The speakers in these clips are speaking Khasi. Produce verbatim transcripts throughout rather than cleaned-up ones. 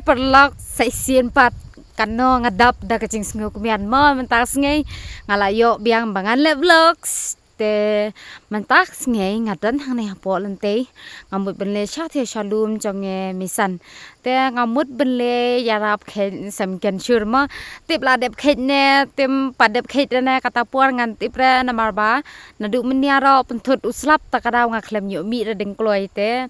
paralok, sa shisien pat kano nga dap da ka jingsngew kmen mo, mynta ka sngi nga la ïoh biang ba ngan leh vlogs. Te mynta ka sngi nga don hangne hapoh lynti, nga mut ban leit sha thiah sha lum jong ngi Misan. Te nga mut ban leit ïarap kheit Samken Shur mo. Tip la dep kheit ne, tip pat dep kheit ne, kata por ngan tip re namar ba naduh mynne ruh pynthut u slap ta ka daw nga khlem ïoh mih re ding kloi te.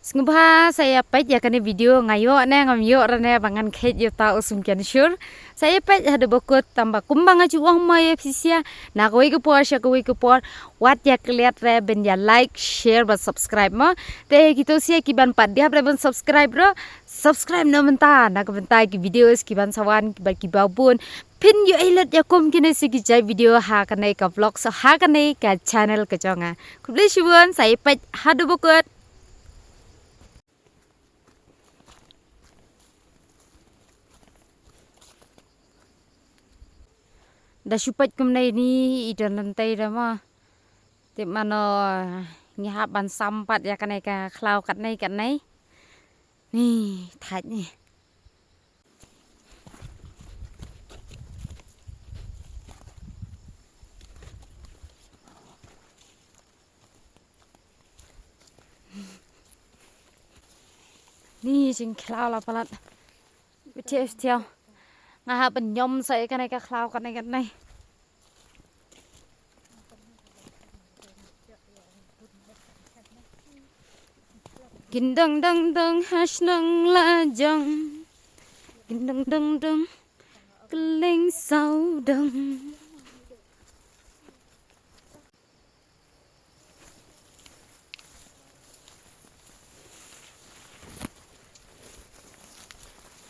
Sngewbha sa ïa peit ïa kane video, nga ïoh ne ngam ïoh re ne ba ngan kheit ïa uta u Samken Shur. Sa ïa peit haduh ba kut, tang ba kumba nga ju ong mo ïa phi sha, na kawei ka por sha kawei ka por, wat ïa klet re ban ïa like, share bad subscribe mo. Te kito sha ki ban pat dep re ban subscribe ruh, subscribe noh mynta, na ka bynta ki videos ki ban sa wan, ki ban ki ba bun. Phin ïoh ei lut ïa kum kine sha ki jait video ha kane ka vlog, so ha kane ka channel ka jong nga. Khublei shibun, sa ïa peit haduh ba kut. Da shu peit kumne ni i don lynti da mo. Tip mano ngi hap ban sam pat ïa kane ka khlaw katne katne. Ni thait ni. Ni jingkhlaw la palat. Betiaw betiaw. Nga hap ban ñiom sa ïa kane ka khlaw kane kane. Kin dang dang dang hash nang la jong. Kin dang dang dang. Kling saw dang.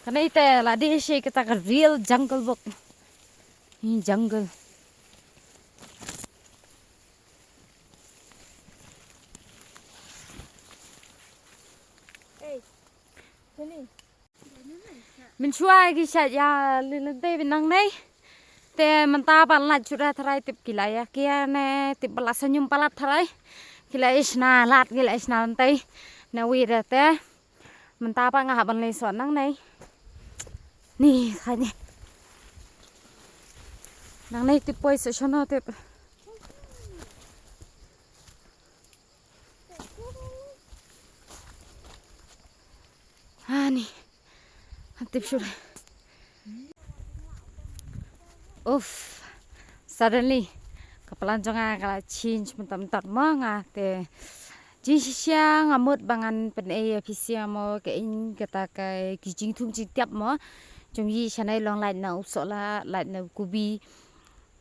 Kane te la dei shi kata ka real jungle book. Ni jungle. Hey, sini. Mynshuwa ki shait ïa leit lynti bad nangne. Te mynta pat lait shuh re tharai tip ki la ïa kia ne tip ba la sa ñium palat tharai. Ki la ïa shna lad ki la ïa shna lynti. Na wi re te. Mynta pat nga hap ban leit sot nangne. Ni tharai ni. Nangne tip poi sa shano tip. Ani. Hap tip shuh. Uff. Suddenly ka plan jong nga ka la change mynta mynta mo nga te. Jingshisha nga mut ba ngan pynei ïa phi sha mo ka ïing kata ka ki jingthung jingtiap mo. Jong i shanai long lait na u sohla lait na u kubi.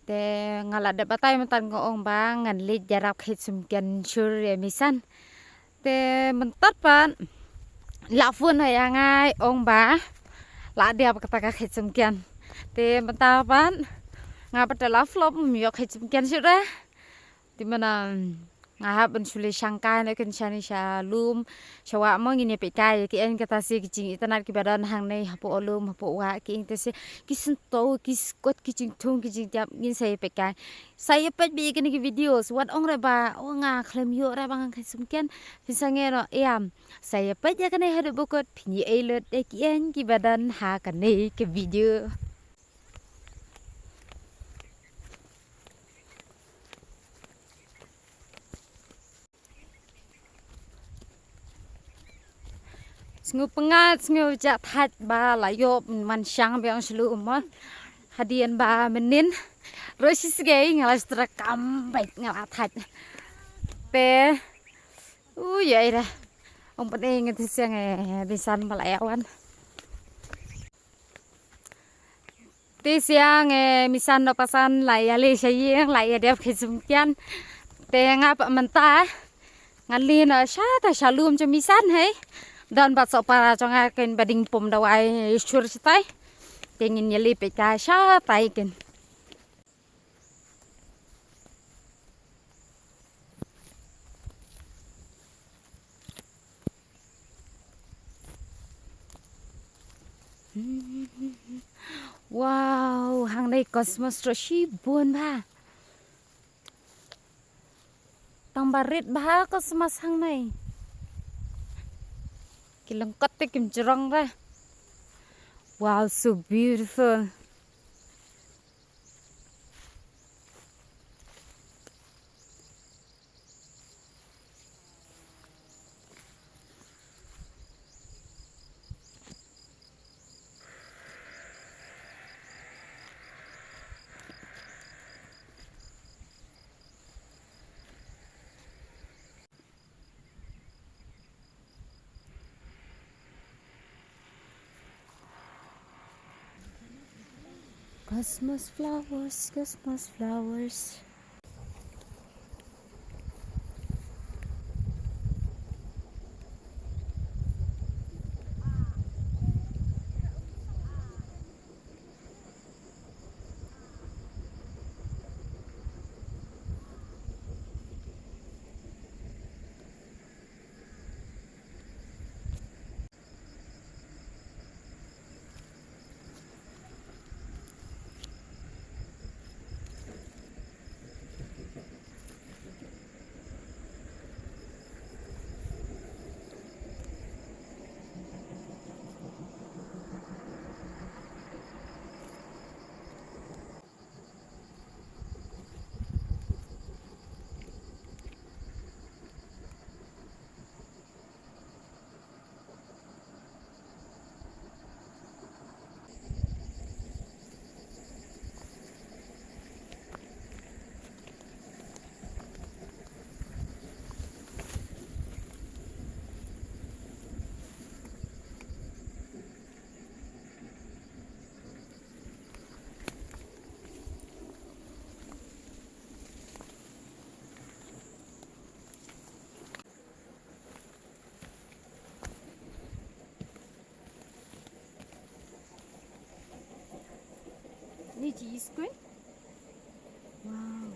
Te nga la dep batai mynta nga ong ba ngan leit ïarap kheit Samken Shur ïa Misan. Te mynta pat la phone ïa nga ong ba la dep kata ka kheit Samken. Te mynta pat nga pat la flop ym ïoh kheit Samken Shur re. Te mynta nga hap ban shu leit shangkai na kin shani sha lum sha wah mo ngin ïa peit kai ki en kata si ki jingitynnat kiba don hangne hapoh lum hapoh wah ki en te si ki sngewthuh ki skot ki jingthung ki jingtiap ngin sa ïa peit kai. Sa ïa peit beit ïa kine ki videos wat ong re ba o nga khlem ïoh re ba ngan kheit Samken. Phin sa ngeit noh ïam. Sa ïa peit ïa kane haduh ba kut phin ïa ei lut ïa ki en kiba don ha kane ki video. Sngewpyngngad sngewjah thait ba la ïoh man shang biang shlur mo. Hadien ba mynnin ruh shi sgei nga la stra kam beit nga la thait. Te u ïa ira ong pyneng te siang eh bisan ba la ïa wan. Te siang eh Misan noh pasan la ïa leit sha ïing la ïa dep kheit Samken. Te nga pat mynta ngan leit noh shata sha lum jong Misan hei. Don bad soh para jong nga kin ba ding pom dawai Shur shatai. Te ngin ïa leit peit kai shatai kin. Wow, hangne cosmos ruh shibun bha. Tang ba rit bha cosmos hangne. Ki lyngkot te kim jrong re. Wow, so beautiful. Cosmos flowers, cosmos flowers. Ni chi iskuin. Wow.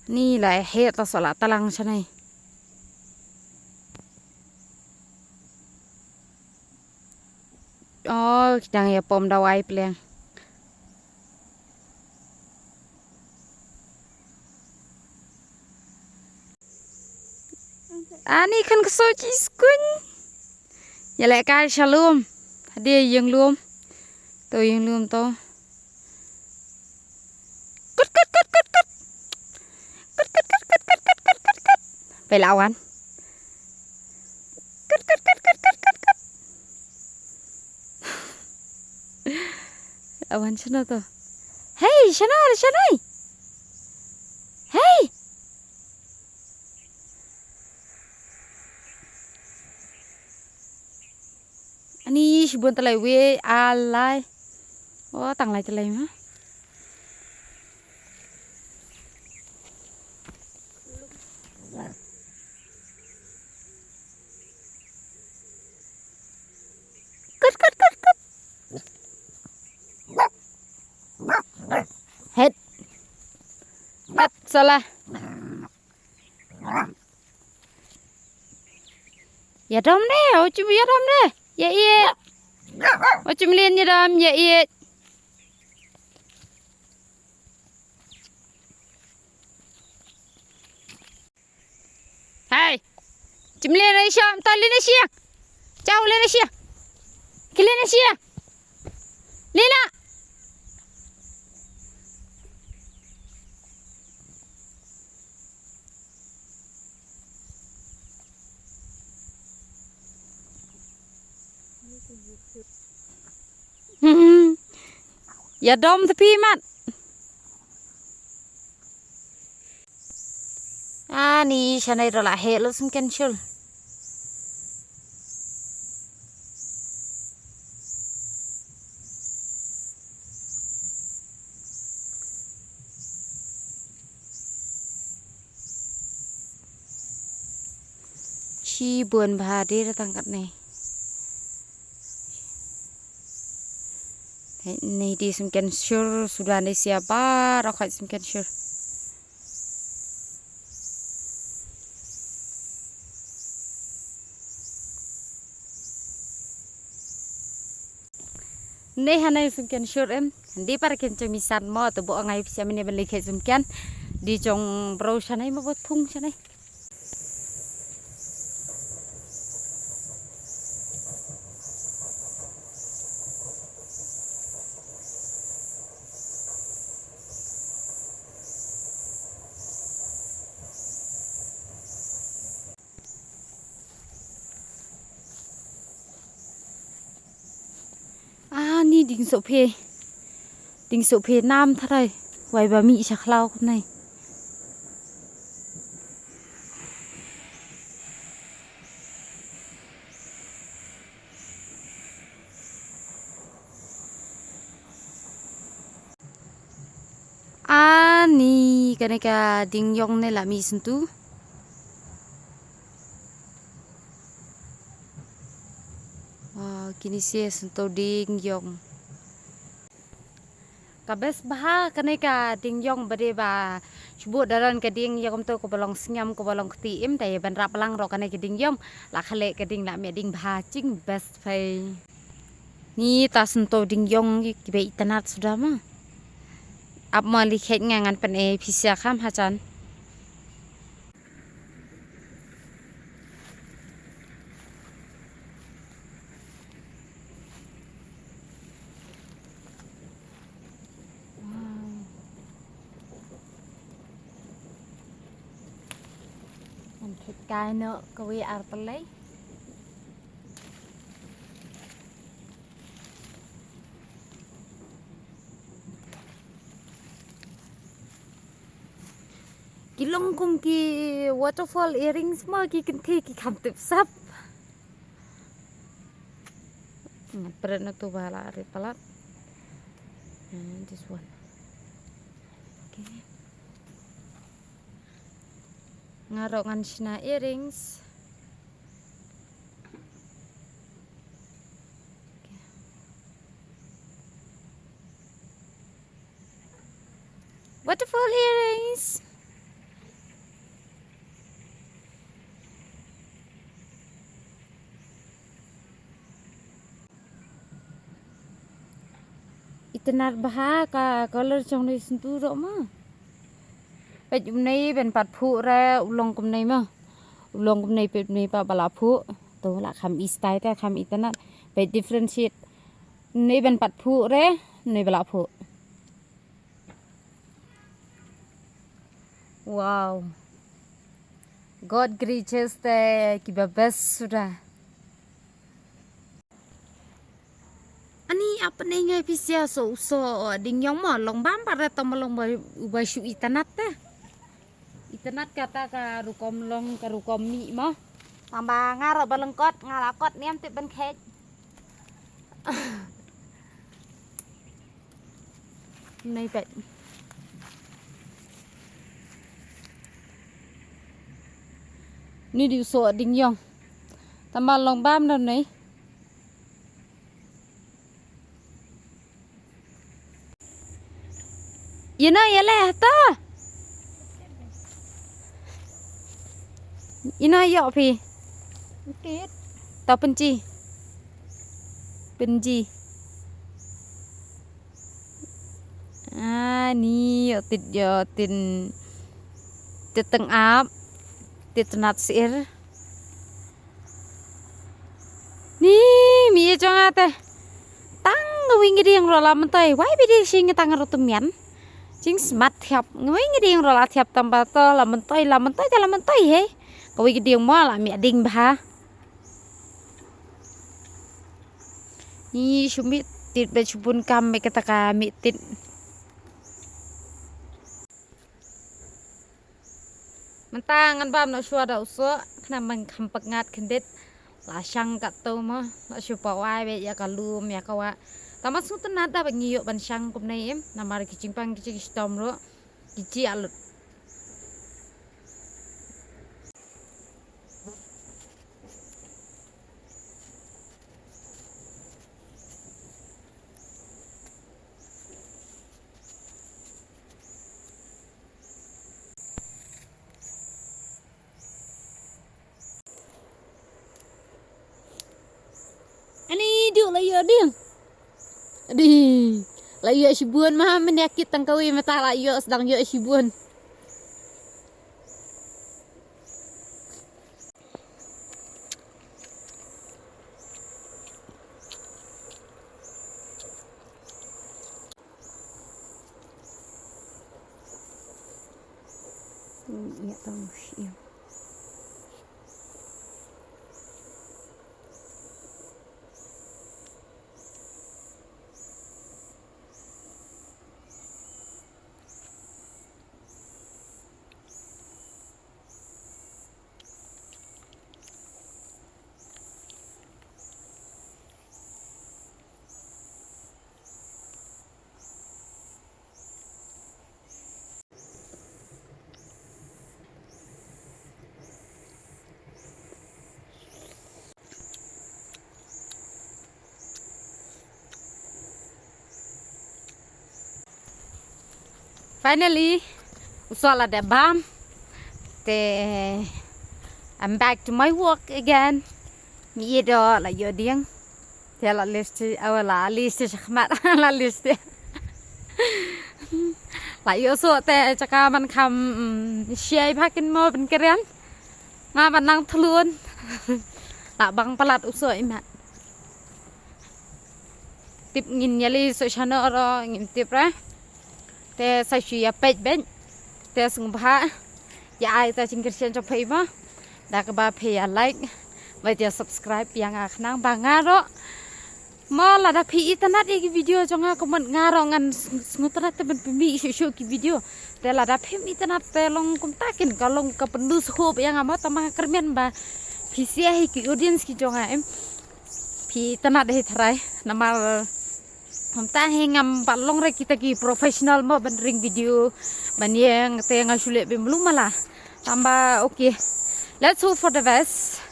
Ni lai het la sola talang chanai. Oh, ki dang ïa pom dawai pliang. Ani khan ka so chi skuin. Ïa leh kai sha lum. Hadi ïeng lum. To ïeng lum to. Kut, kut, kut, kut, kut. Kut, kut, kut, kut. Pei la wan. Kut, kut, kut, kut, kut, kut, kut. Awan shano to. Hey, shano, shano. Hey. Ani shibun talai we alai. Oh, tang lai talai ma. Kut, kut, kut, kut. Het. Kat salah. Ïa dom de, o chim ïa dom de. Ïa ïa. O chim lien ïa dom, ïa ïa. Hey. Chim lena shia, ta lena shia. Chau lena shia. Ki lena shia. Lena. Hmm. Ïa dom tepi mat. Ani shane ro la he lo sum ken shul. Shi bun bha de da tang kat ne. Nei di sum ken shur sudah nei sia bar akhai sum ken shur. Nei hanai sum ken shur em. Di par ken chami san mo to bo ngai pisa mene ben lekhe sum ken. Di chong bro shanai mo bo thung shanai. Ani ding soh phe. Ding soh phe nam tharai. Wai ba mi sha khlaw kumnai. Ani kane ka ding yong ne la mi sentu. Wow, kini se sento ding yong. Ka bes bha kane ka ding yong bade ba shubu daran ka ding yong to ko balong sngam ko balong kti im ta ban rap lang ro kane ka ding yong la khale ka ding la me ding bha ching bes phai. Ni ta sento ding yong ki be itanat sudah ma. Ap ma li khet nga ngan pen e phisia kham hachan. An thit kai no kawi artelai. Ki long kum ki waterfall earrings ma ki kynthei ki kham tip sap. Ngat pret na tu bala ri palat. And this one. Okay. Nga rok ngan shna earrings. Waterfall earrings. Itenar bha ka color chong ni sentu ro ma. Peit um nei ben pat phu re u long kum nei ma. U long kum nei peit nei pa bala phu. To la kham i style te kham itenar. Peit differentiate. Nei ben pat phu re nei bala phu. Wow. God creatures te kiba best suda. Ani apa ne ngai pisia so so ding yong mo long bam pare to mo long ba uba shu itanat te. Itanat kata ka rukom long ka rukom mi mo. Tamba ngaro balengkot ngalakot niam tip ben khet. Nei pet. Ni di so ding yong. Tamba long bam dam nei. Ina ya leh ta. Ina ya phi. Tit. Ta penji. Penji. Ah, ni yo tit yo tin. Tit teng ap. Tit tenat sir. Ïa jong nga te. Tang nga wing dieng ro la mentoi. Wai bidi sing tang ro tu mian. Jing smat thiap. Nga wing dieng ro la thiap tang ba to la mentoi, la mentoi, te la mentoi he. Ka wing dieng mo la mi ding bha. Ni shu mi tit ba shu bun kam me kata ka mi tit. Mynta ngan bam noh shuwa da u soh, khnang ban kham pyngat khyndiat. La shang katto mo, la shu pawai beit ïa ka lum ïa ka wah. Tangba sngewtynnat da ba ngi ïoh ban shang kumne em, namar ki jingpang ki jingshitom ruh ki jia lut. Ani duk la ïoh ding. Adi. La ïoh shibun ma mynne kit tang kawei mynta la ïoh sdang ïoh shibun. Finally, u soh la dep bam. Te, I'm back to my work again. Ngi ïa doh la ïoh dieng. Te la list, awa la list shakhmat, la list. La ïoh soh te jaka ban kham, mm, shiai bha kin mo ban kren. Nga ban nang thlun. La bang palat u soh imat. Tip ngin ïa lei soh shano ro ngim tip re. Te sa shu ïa peit beit. Te sngewbha ïa ai ta jingkyrshan jong phi mo. Da kaba phi ïa like bad ïa subscribe ïa nga khnang ba nga ro. Mo lada phi itynnad ïa ki video jong nga kumne nga ro ngan sng-, sngewtynnad te ban pynmih shuh shuh ki video. Te lada phim itynnad te long kumta kin ka long ka pynduh shuh ïa nga mo tang ba nga kyrmen ba phi sngewsih hi ki audience ki jong nga em. Phi itynnad hi tharai namar Kumta hi ngam pat long re kita ki professional mo ban ring video ban ïeng te nga shu leh bym lum mala. Tangba okay. Let's hope for the best.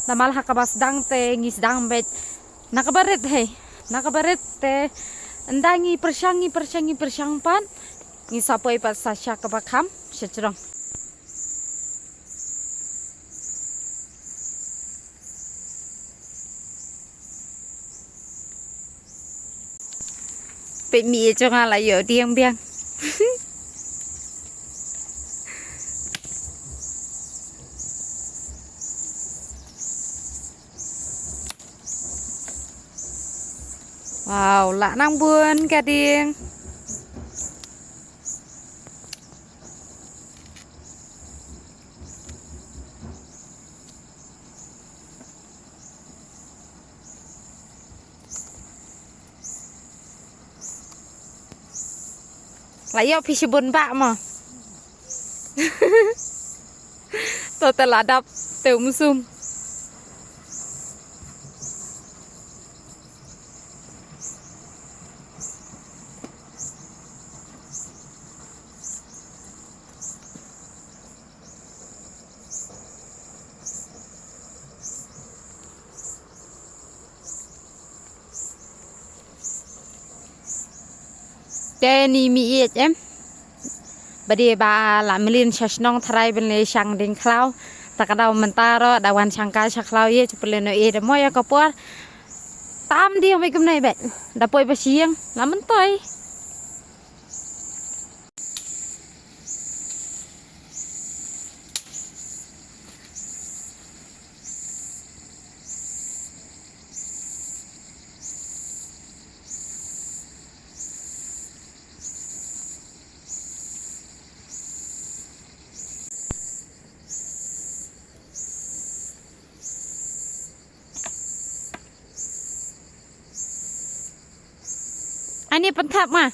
Namar ha kaba sdang te ngi sdang beit. Na kaba rit hi. Na kaba rit te ynda ngi pyrshang ngi pyrshang ngi pyrshang pat ngi sa poi pat sa sha kaba kham sha jrong. Peit mi ïa jong nga la ïoh dieng biang. Wow, lah nang bun ka dieng. La ïoh phi shibun bah mo. To te la dap te um sum. Te ni mi ïeit em. Ba dei ba la mlien sha shnong tharai ban leit shang dieng khlaw. Ta ka daw mynta ruh da wan shang kai sha khlaw ïeit pynleit noh ïeit da mo ïa ka por. Tam dieng ba kumne beit. Da poi ba sha ïing la myntoi. Ani pynthap ma.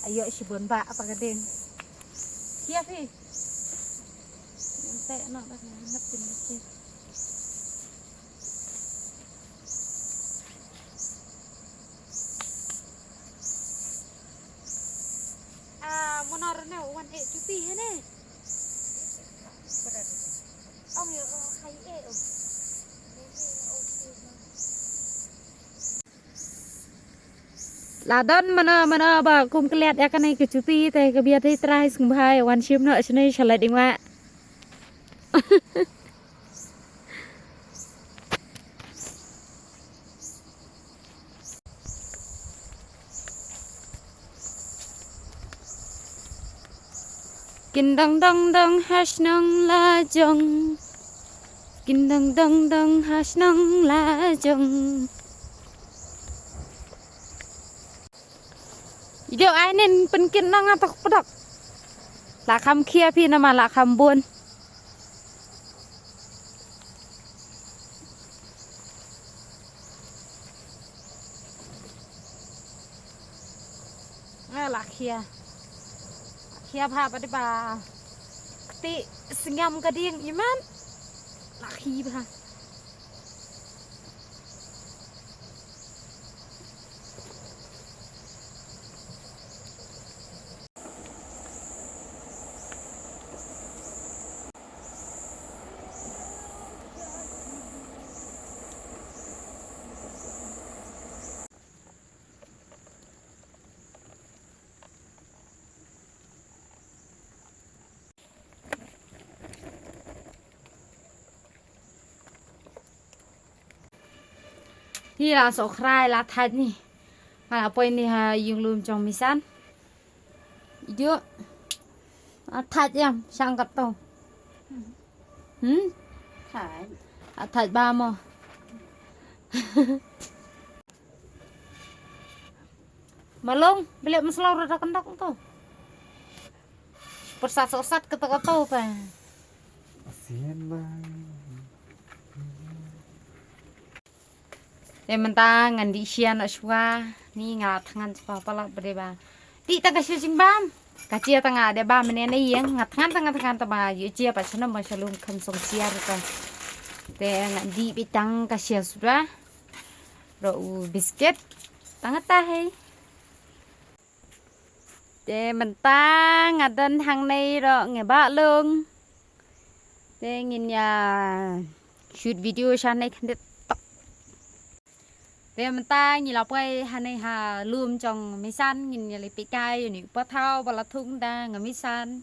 Ayo shibun ba apa gading. Kia phi. Yang tek nak dah nak tin. Ah, mona rene wan e chuti hene. Ong yo hai e o. La don mano mano ba kum klet ya kane ke chuti te ke biat te trai sung bhai wan shim no shne shalai ding wa. Kin dang dang dang hash nang la jong. Kin dang dang dang hash nang la jong. Idio ai nin pynkin nang atok pedok. La kham khia phi nama la kham bun. Nga la khia. Khia bha ba de ba. Kti sngam ka ding iman. La khi bha. Hi la so khrai la thait ni. Nga la poi ni ha yung lum jong misan. Idio. A thait yam shang kat to. Hmm? Thait. A thait ba mo. Malong, beli masala rada kendak to. Persat sosat kata kata pa. Sian bang. Te mynta ngan dih shia noh shuwa. Ni nga thngan shuwa palat bade ba. Dih tang ka shia jingbam. Ka chia tang nga de ba mene ne yeng nga thngan tang nga thngan tang ba yu chia pa shanam ba shalum kham song shia rupa. Te nga dih bi tang ka shia shuwa. Ro u biscuit. Tang ta hei. Te mynta nga don hangne ro ngi ba lung. Te ngin ïa shoot video shanai khyndiat tok. Te mynta ngi la poi hanai ha lum jong misan ngin ïa lipit kai uni pathaw ba la thung da nga misan.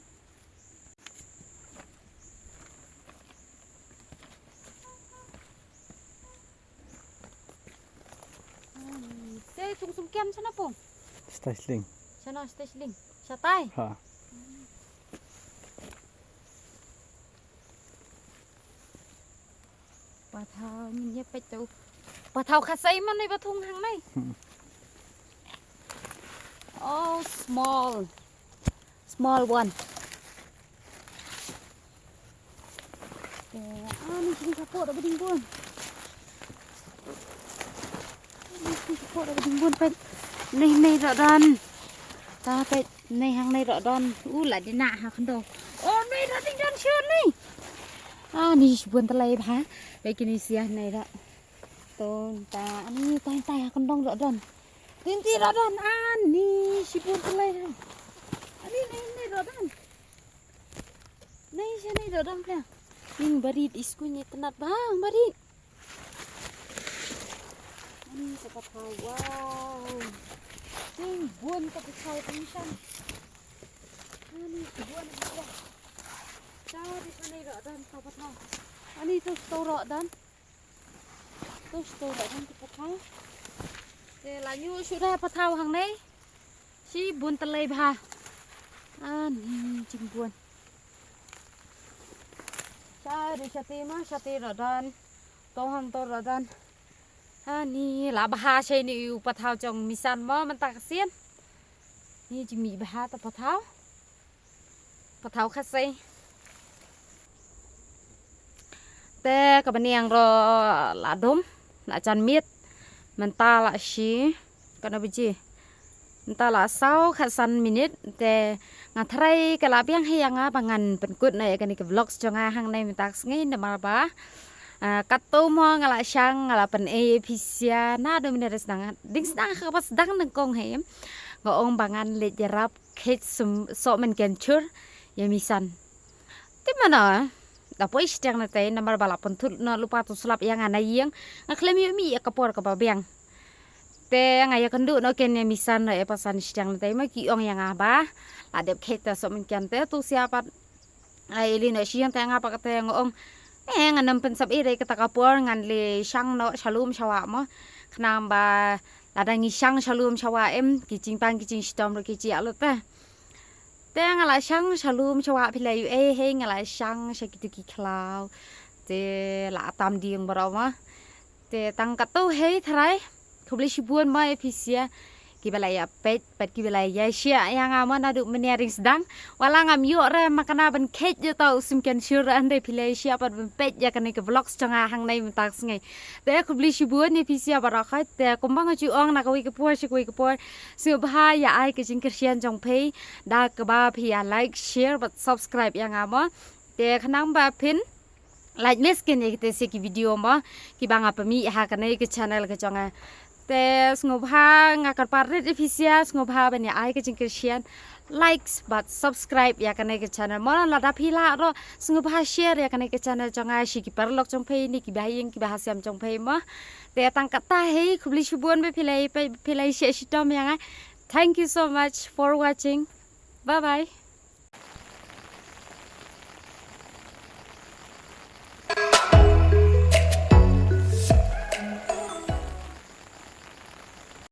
Se tung sum kiam sana pung. Stai sling. Sana stai sling. Satai. Ha. Pathaw ngin ïa peit tu. Pathaw khasai man ni pathung hang nai. Oh, small. Small one. Ah, ni sini kapok dah beding bun. Ni sini kapok dah beding bun pet. Ni ni dah dan. Ta pet ni hang ni dah dan. Uh, lah di nak ha kendo. Oh, ni dah ding dan sure ni. Ah, ni bun telai bah. Baik ni siah ni dah. Ton ta ni tai tai ha kendo dah dan. Tinti dah dan. Ah, ni si bun telai ha. Ah, ni ni ni dah dan. Nei, sha nei dodong pla. Ning barit isku ni tenat bang barit. Ani sa pathaw, wow. Ning bun ka pathaw pun shan. Ani bun ka. Sa di sha nei dodong ka pathaw. Ani tu sto dodong. Tus tu dah kan kita kau. Te la nyu shu da pathaw hang nei. Shi bun telai bha. Ani jing bun. Sha de sha te ma sha te dah dan. To hang to dah dan. Ani la bha shai ni u pathaw jong misan ma mynta ka sien. Ni jing mi bha ta pathaw. Pathaw Khasi. Te kaba niang ruh la dum, la jan miet. Mynta la shi katno baje? Mynta la saw khatsan minit. Te nga tharai ka la biang hi ïa nga ba ngan pynkut noh ïa kane ka vlog jong nga hangne mynta ka sngi namar ba katto mo nga la shang, nga la pyn-i ïa phi sha naduh mynne dang sdang, dang sdang ha kaba sdang nyngkong hi. Nga ong ba ngan leit ïarap kheit sohmynken jhur ïa Misan. Te mano da poi shiteng na tei namar ba la pynthut noh lypa tu slap ïa nga na ïing. Nga khlem ïoh mih ïa ka por kaba biang. Te nga ïakynduh noh ken ïa Misan noh ïa pasan shiteng na tei ma ki ong ïa nga ba la dep kheit ta sohmynken te tu sia pat. Ai ili noh shiteng te nga pat kata nga ong, eh, ngan ym pynsap ïa dei kata ka por, ngan leit shang noh sha lum sha wah mo. Khnang ba lada ngi shang sha lum sha wah em ki jingpang ki jingshitom ruh ki jia lut te. Te nga la shang sha lum sha wah phi la ïohi hi, nga la shang sha kitu ki khlaw. Te la tam dieng baroh mo. Te tang katto hi tharai. Khublei shibun mo ïa phi sha kiba la ïa peit bad kiba la ïa share ïa nga mo naduh mynne dang sdang. Wat la ngam ïoh re ma kane ban kheit ïa uta u sohmynken jhur, hynrei phi la ïa share bad ban peit ïa kane ka vlog jong nga hangne mynta ka sngi. Te khublei shibun ïa phi sha baroh khoit. Te kumba nga ju ong na kawei ka por sha kawei ka por, sngewbha ïa ai ka jingkyrshan jong phi da kaba phi ïa like, share bad subscribe ïa nga mo. Te khnang ba phin lait miss kine kita sha ki video mo kiba nga pynmih ha kane ka channel ka jong nga. Te sngewbha nga kyrpad rit ïa phi sha, sngewbha ban ïa ai ka jingkyrshan, likes bad subscribe ïa kane ka channel mo. Lada phi lah ruh sngewbha share ïa kane ka channel jong nga sha ki paralok jong phi ne kiba ha ïing kiba ha sem jong phi mo. Te tang kata hi, khublei shibun ba phi la ïa peit, phi la ïa share shitom ïa nga. Thank you so much for watching. Bye bye.